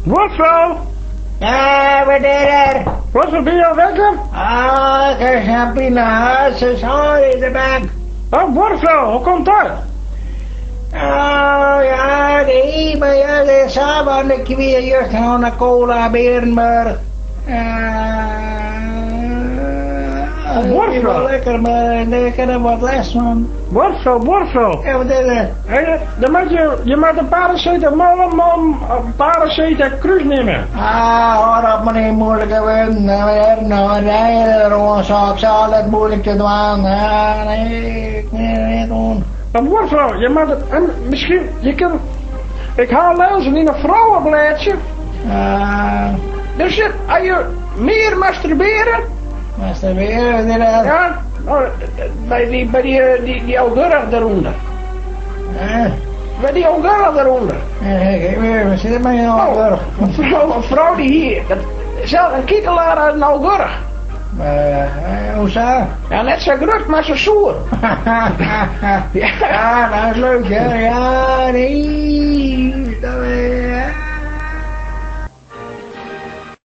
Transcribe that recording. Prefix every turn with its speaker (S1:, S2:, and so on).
S1: Buorfrou!
S2: Ja, wat is der?
S1: Buorfrou, binne jo wekker?
S2: Ah, ik heb pine harsen, sorry, de bek.
S1: Oh, buorfrou, hoe komt dat?
S2: Oh ja, nee, maar ja, dat is zo, want ik wie juist aan de cola Berenburg. Uh,
S1: Buorfrou.
S2: wel lekker, maar ik heb er wat last van.
S1: Buorfrou, buorfrou.
S2: Ja, wat is het?
S1: Hé, dan moet je, je moet een paracetamol, een paracetamol nemen.
S2: Ah, hoor op meneer moeilijke woorden. Nou, nou, nee, er zo, ik zal het moeilijk te doen. Ah, nee, ik nee, nee, doen.
S1: Maar buorfrou, je moet het, en misschien, je kan, ik haal lezen in een vrouwenblaadje.
S2: Ah,
S1: Er zit, als je meer masturberen,
S2: masturberen, wat is dat?
S1: ja, nou, bij die, bij die, eh, die, die augurk daaronder.
S2: Eh,
S1: Bij die augurk daaronder.
S2: eh, ik weet, wat zit er maar in de
S1: Oh,
S2: augurk?
S1: een vrouw, een vrouw die hier, dat, zelf een kietelaar uit een augurk.
S2: Eh, eh, hoe zo?
S1: Ja, net zo groot, maar zo zoer.
S2: Ja, dat is leuk, hè? Ja, nee.